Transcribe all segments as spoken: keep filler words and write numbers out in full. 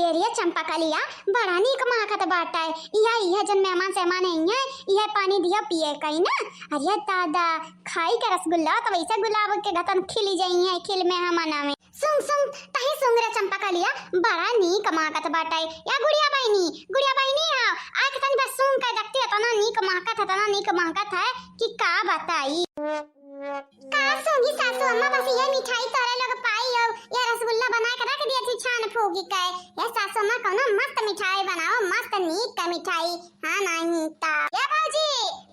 अरे चंपा कलिया, बड़ा नीक महकत बाटे। इहे, इहे जन मेहमान सेहमान अइहें, इहे पानी दिया पिए कई ना। अरे दादा, खाई के रसगुल्ला तो वैसे गुलाब के गतन खिली जइहें, खिल मेहमाना में। सुंघ, सुंघ, तहीं सुंघ रे चंपा कलिया, बड़ा नीक महकत बाटे। या गुड़िया बहिनी, गुड़िया बहिनी, आओ, आइके तनी बस सुंघ के देखती, एतना नीक महकत है, एतना नीक महकत है कि का बताई। का सुंघी सासू अम्मा, बस ये मिठाई तोरे लोग पाई हो, ये रसगुल्ला बना के रख दिया थी छान फूकी के। ये सासू अम्मा कौनो मस्त मिठाई बनाओ, मस्त नीक का मिठाई। हाँ, नहीं ता। ए भौजी,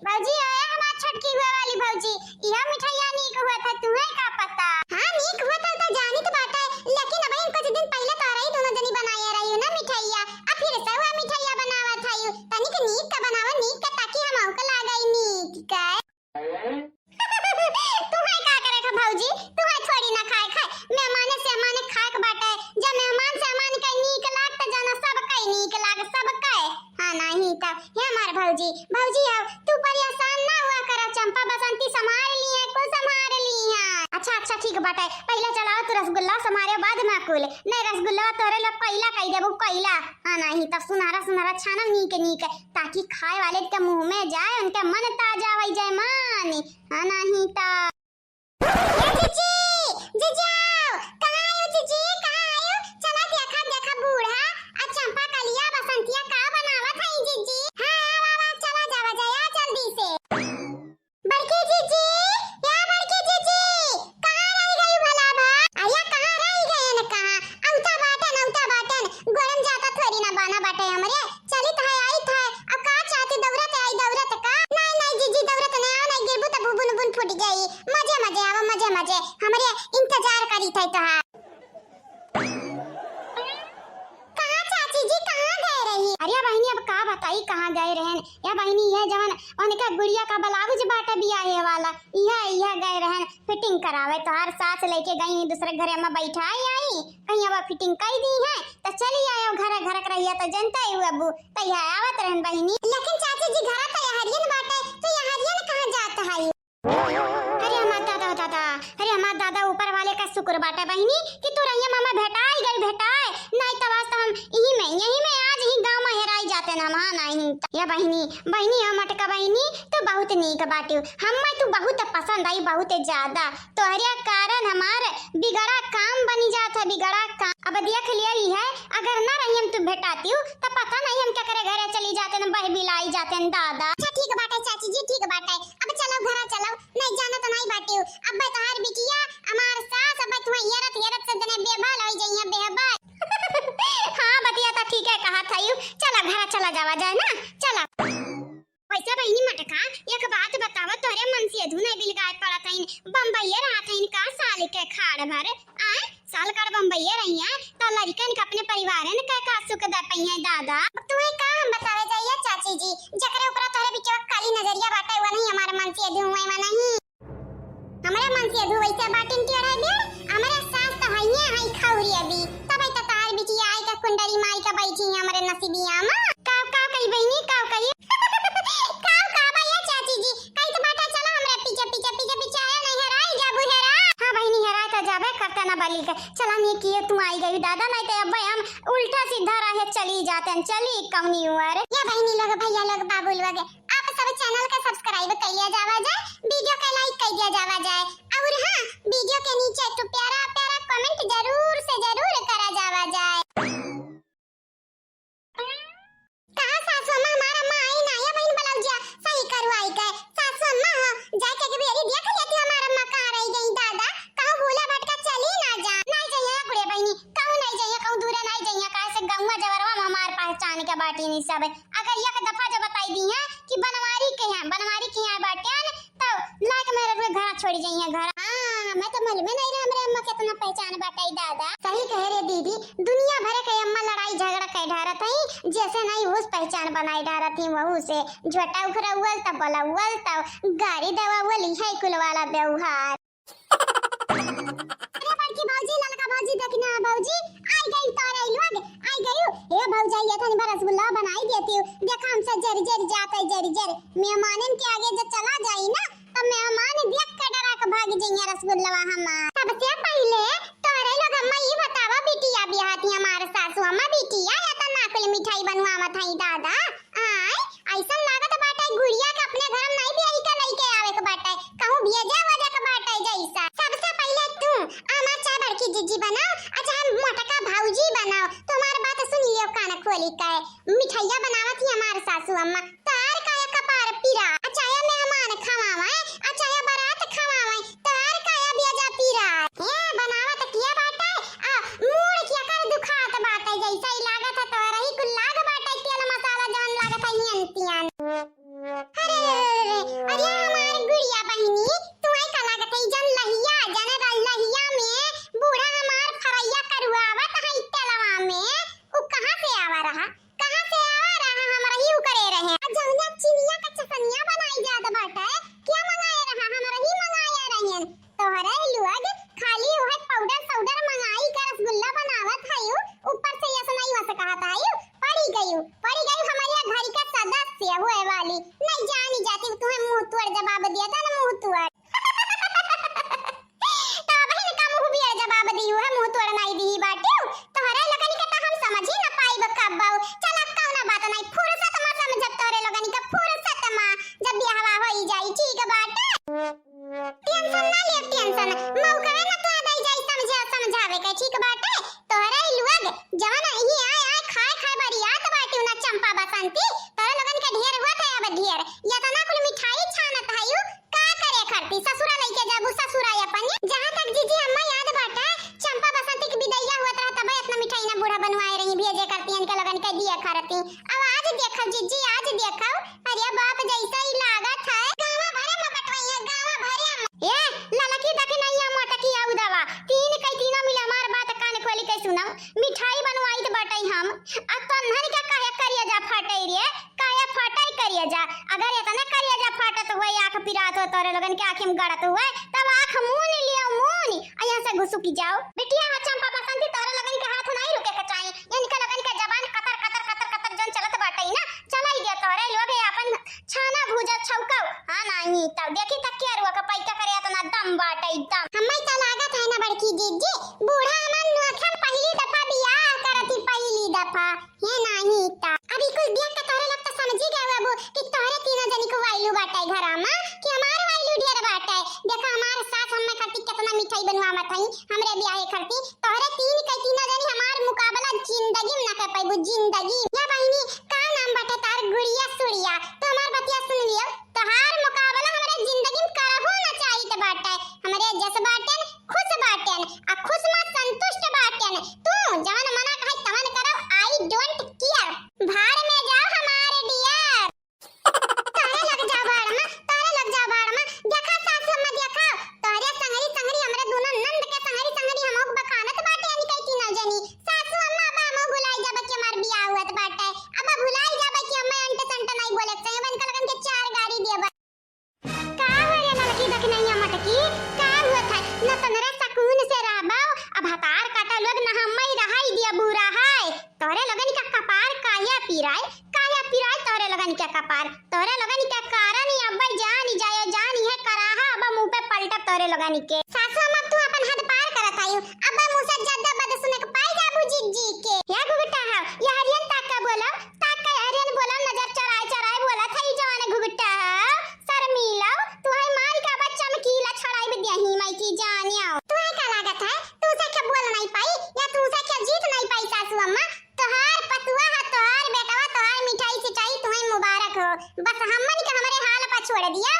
भौजी, ए हमार छोटकी हुए वाली भौजी, इहो मिठाइया नीक हुआ था, तुहे का पता? हाँ, नीक हुआ था तो जानी तो बात है, लेकिन अबहिन कुछ दिन पहले तो रही दोनों जनी बनाए रही हो ना मिठाइया, अब फिर से हुआ मिठाइया बनावा था यू, तनिक नीक का बनावा, नीक का, ताकि हम का लागे नीक का। तुहे का करे का भौजी, तुहे थोड़ी ना खाए खाए, मेहमाने सेहमाने खाए के बाटे, जब मेहमान सेहमान के नीक लाग त जाना सब के नीक लाग, सब के। हाँ, नहीं त, हे हमार भौजी, भौजी हो, तू परेशान ना हुआ करा, चंपा बसंती संभार ली है, कुल संभार ली है। अच्छा, अच्छा, ठीक बाटे, पहले चलाओ तू रसगुल्ला संभारे, बाद में कुल। नहीं, रसगुल्ला तोरे लोग कोयला कई देबू, कोयला। हाँ, नहीं त सुनहरा सुनहरा छानब नीक नीक, ताकि खाए वाले के मुंह में जाए, उनके मन ताजा हो जाए, मान। हाँ, नहीं त। ए जीजी, जीजी आओ, कहाँ आयो जीजी, कहाँ आयो? चला देखा, देखा बूढ़ा, आ चंपा कलिया बसंतिया का बनावत है जीजी? हाँ, आवा, आवा, चला जावा जाए, आ जल्दी से। बड़की जीजी, या बड़की जीजी, कहाँ रह गई भला भा? अरे कहाँ रह गए न कहाँ? औता बाटन, औता बाटन, गोरम जाता थोड़ी ना बाना बाटे हमरे। चलित है, आइत है। अब का चाहती, दौड़त आई, दौड़त का? नहीं, नहीं जीजी, दौड़त नहीं, आओ नहीं गिरबू तब बुन बुन फूट जाई। मजे, मजे आवा, मजे, मजे। हमरे इंतजार करी थे तोहार। कहाँ चाची जी, कहाँ गए रही? अरे बहिनी, अब का बताई कहाँ गए रहन। या बहिनी, ये जवन उनका गुड़िया का ब्लाउज बाटे बियाहे वाला, इहे, इहे गए रहन। फिटिंग करावे तोहार सास लेके गई दूसरे घरे में बैठाई आई, कहीं अब फिटिंग कई दी है, त चली आयो घर, घर के रहिया त जनता ही हुआ बू, त यह आवत रहन बहिनी। लेकिन चाची जी, घरा त यहरियन बाटे, तो यहरियन कहाँ जात है? अरे हमार दादा, दादा, अरे हमार दादा, ऊपर वाले का शुक्र बाटे बहिनी कि तू रहिया मामा भेटाई गई, भेटाए, नहीं त आज त हम यही में, यही में आज ही गाँव में हेराई जाते ना, वहाँ नहीं। या बहिनी, बहिनी, हम अटका बहिनी, तू बहुत नीक बाटिउ, हम्मे तू बहुत पसंद आई, बहुत ज्यादा। तोहरे कारण हमार बिगड़ा काम बनी जात है, बिगड़ा काम। अब देख लिया ही है, अगर ना रही हम तू भेटातिउ, त पता नहीं हम केकरे घरे चली जाते न, बह बिलाई जाते न दादा। अच्छा ठीक बाटे चाची जी, ठीक बाटे, अब चलो घरा चलो, नहीं जाना तो नहीं बाटिउ। अब तोहार बिटिया, हमार सास, अब तुम्हें हेरत हेरत से जने बेबल होई जइया, बेबल। हाँ, बतिया त ठीक है कहा था यू। चला घरा चला जावा जाए ना, चला। वैसे बहिनी मटका, एक बात बतावा, तोहरे मनसेधू नहीं बिलगाए पड़त हईन, बम्बईये रहत हईन का साल के खाड़ भर? आय, साल खाड़ बम्बईये रहिया, त लड़िकन के अपने परिवारन के का सुख दे पइहे दादा? अब तुम्हें का हम बतावे जाइए चाची जी, जकरे ऊपर तोहरे बिचवा काली नजरिया बाटे, वो नहीं हमारे मनसेधू हुए, वो नहीं। हमरे मनसेधू वैसे बाटिन टेढ़ा बेड़, हमरे सास त हइये हई खौरी अभी, तब त तहार बिटिया आई का कुंडली माई का बैठी है हमरे नसीबिया में। का, का कही बहिनी, का कही? का, का बा ये चाची जी? कही तो बाटा चला हमरे पीछे, पीछे, पीछे, पीछे आया नहीं हेराई जाबू हेरा। हाँ बहिनी, हेराई त जाबे करते ना बली के। चला नहीं किए तू आई गई दादा, नहीं तो अब हम उल्टा सीधा रहे चली जाते हैं, चली कौनी उअर। या बहिनी लोग, भैया लोग, बाबू लोग, आप सब channel का subscribe कइले जावा जाए, video का like कइले जावा जाए, और हाँ, video के नीचे एक ठो प्यारा प्यारा comment जरूर से जरूर करा जावा जाए। कहाँ सासू अम्मा, हमार अम्मा आई ना, या बहिन ब्लाउजिया सही करवाई के। सासू अम्मा हो, जाके एक बेरी देख लेती हमार अम्मा कहाँ रह गई दादा, कहूँ भूला भटका चली ना जा। नहीं जइया गुड़े बहिनी, कहूँ नहीं जइया, कहूँ दूरे नहीं जइया, काहे से गौवा जवरवा में हमार पहचान के बाटी नहीं सब। अगर एक दफा जो बताई दी है कि बनवारी के यहाँ, बनवारी के यहाँ बाटे न, तो लायक मेरे रे घर छोड़ी जाइए घर। हाँ, मैं तो मालूम नहीं रहा हमरे अम्मा कितना पहचान बाटे दादा। सही कहे रे दीदी, दुनिया भर के अम्मा लड़ाई झगड़ा कई डारत हई, जैसे नहीं उस पहचान बनाई डारत ही वहू से। झोटा उखरउअल त बोलउअल त गारी देवउअल, इहे कुल वाला व्यवहार। अरे बड़की भौजी, ललका भौजी, देखना भौजी, आई गई तोरे लोग, आई गई। ए भौजाई, ये तनी बा रसगुल्ला बनाई देती हूँ। देखा हमसे जरी जरी जाते, जरी जरी। मेहमानन के आगे जब चला जाई ना, तो मेहमान देख के डरा के भाग जइया रसगुल्ला हमार। सबसे पहले तोरे लोग अम्मा ई बतावा बिटिया बियाहती हमार सासू अम्मा बिटिया। मिठाइया बनावत ही हमार सासू अम्मा, तोहार काया कपार पिरा, आ चाहे मेहमान खवावे, आ चाहे बारात खवावे, तोहार काया बेजा पिरा। ए, बनावत किया बाटे, आ मूड़ किया कर दुखात बाटे, जैसे ही लागत है तोहरा ही कुल लाग बाटे, तेल मसाला जवन लागत है हियन तियन। अरे, अरे, अरे, अरे, हमार गुड़िया बहिनी, तू आई का लागत है, जन लहिया, जन लहिया में बूढ़ा हमार फरैया करुआवत है तेलवा में, उ कहाँ से आवा रहा? कहाँ से आवा रहा? हमरा ही उकरे रहे। आ जौना चिनिया का चसनिया बनाई जात बाटे, क्या मंगाए रहा? हमरा ही मंगाए रहन। तोहरे लोग खाली उहे पाउडर साउडर मंगाई के रसगुल्ला बनावत हयू, ऊपर से यसनाई वस कहत हयू। पड़ी गयू, पड़ी गयू हमारे घर का सदस्य हुए वाली। नहीं जानी जाती तुम्हें मुंह तोड़ जवाब दिया था ना, मुंह तोड़। तो बहिन का मुंह बियर जवाब दियू है, मुंह तोड़ नाई दी बाटियो। तोहरे लोगन के तो हम समझ ही ना पाइब कब्बो। चला कौनो बात नहीं, फुर्सत मा समझब तोहरे लोगन के, फुर्सत मा, जब बियाहवा होई जाई, ठीक बाटे। टेंशन ना ले, टेंशन, मौकवे ना तो दई जाई समझे, समझावे के, ठीक बाटे। तोहरे लोग जवन इही आए, आए, खाए, खाए बरियात बाटियो ना चंपा बसंती, तोहरे लोगन के ढेर होत है अब ढेर। इतना कुल मिठाई छानत हयू, का करे खरती? ससुरा लइके जाबू, ससुरा अपन। जहाँ तक जीजी अम्मा याद बाटे, चंपा बसंती के बिदैया हुआ रहा, तबे इतना मिठाई ना बूढ़ा बनवाए रही, भेजे खरती, इनके लोगन के दिया खरती। अब आज देखो जीजी, आज देखो, अरे बाप, जैसे ही लागत है, गाँव भरे में बटवैया, गाँव भरे में। ए, ललकी दखिनैया मोटकी आऊ दवा, तीन कई तीनों मिले हमार बात कान खोली के सुनाओ। मिठाई बनवाइत बाटई हम, आ तन्हन के काहे करिया जा फाटई रे, काहे फाटई करिया जा? अगर इतना करिया जा फाटत हुए, आँख पिरात हो तोरे लोगन के आँखी में गड़त हुए, तब आँख मून लियो, मून, आ यहाँ से घुसुकी जाओ। बिटिया हो चंपा बसंती, तोरे लोगन के हाथ नहीं रुके के चाही, इनके लोगन के जबान कतर, कतर, कतर, कतर जन चलत बाटई ना, चलाई दे तोरे लोग ये अपन छाना भूजा छौकाओ। हाँ, नहीं तब देखी तक के अरुआ का पैका करे इतना दम बाटे, दम। हम्मे तो लागत है ना बड़की जीजी, बूढ़ा हमार नोखा पहली दफा बियाह करती, पहली दफा। हे नहीं ता। अभी कुल देख के तोहरे लोग तो समझी गए बाबू कि तोहरे तीनों जनी को वाइलू बाटे घरा मा, कि हमार वाइलू ढेर बाटे। देखा हमार सास हम्मे खातिर कितना मिठाई बनवावत हई, हमरे बियाहे खातिर। तोहरे तीन के तीनों जनी हमार मुकाबला जिंदगी में ना कर पाइबू, जिंदगी। या बहिनी, का नाम बाटे तार? गुड़िया सुड़िया। तो हमार बतिया सुन लियो, तोहार मुकाबला हमरे जिंदगी में करहू ना चाहित बाटे। हमरे जस बाटेन, खुश बाटेन, आ खुश मा संतुष्ट बाटेन। तू जवन मना कहे तवन करो, I don't care। भाड़ में जाओ हमारे dear। तोहरे लग जा भाड़ मा, तोहरे लग जा भाड़ मा। देखा सासू अम्मा, देखा, तोहरे संगरी संगरी, हमरे दोनों नंद के संगरी संगरी हमहू के बखानत बाटे, यानी कई तीनों जनी। सासू अम्मा, अब हमहू भुलाई जाबे कि हमार बियाह हुअत बाटे। अब भुलाई जाबे कि हमें अंट संट नहीं बोले के चाहिए, इनका लोगन के चार गारी दिए बा। का हो रे ललकी दखिनैया मोटकी, का हुआ था? न तनरे सकून से रहबो, अब हतार काटा लोग न हम्मे रहाई दिया बुरा है। तोहरे लोगन का कपार काहे पिराए, काहे पिराए तोहरे लोगन के कपार? तोहरे लोगन के कारण ही अब्बे जानी जाए, जानी है कराहा, अब मुंह पे पलटब तोहरे लोगन के। सासू अम्मा, तू अपन हद पार करत आयु, अब मुंह से ज्यादा बद सुने के पाई जाबू जीजी के। या घुघटा हो, या हरियन ताक का बोलो, ताक का हरियन बोलो, नजर चराए चराए बोला था ई जवान घुघटा हो, शर्मीलो, तुम्हारी माई का बच्चा में कीला छड़ाई भी दिया ही माई की जानियो। तुम्हें का लागत है? तू से क्या बोल नहीं पाई, या तू से क्या जीत नहीं पाई सासू अम्मा? तोहार पतुआ ह, तोहार बेटवा, तोहार मिठाई सिठाई तुम्हें मुबारक हो। बस हमन के हमरे हाल पर छोड़ दिया,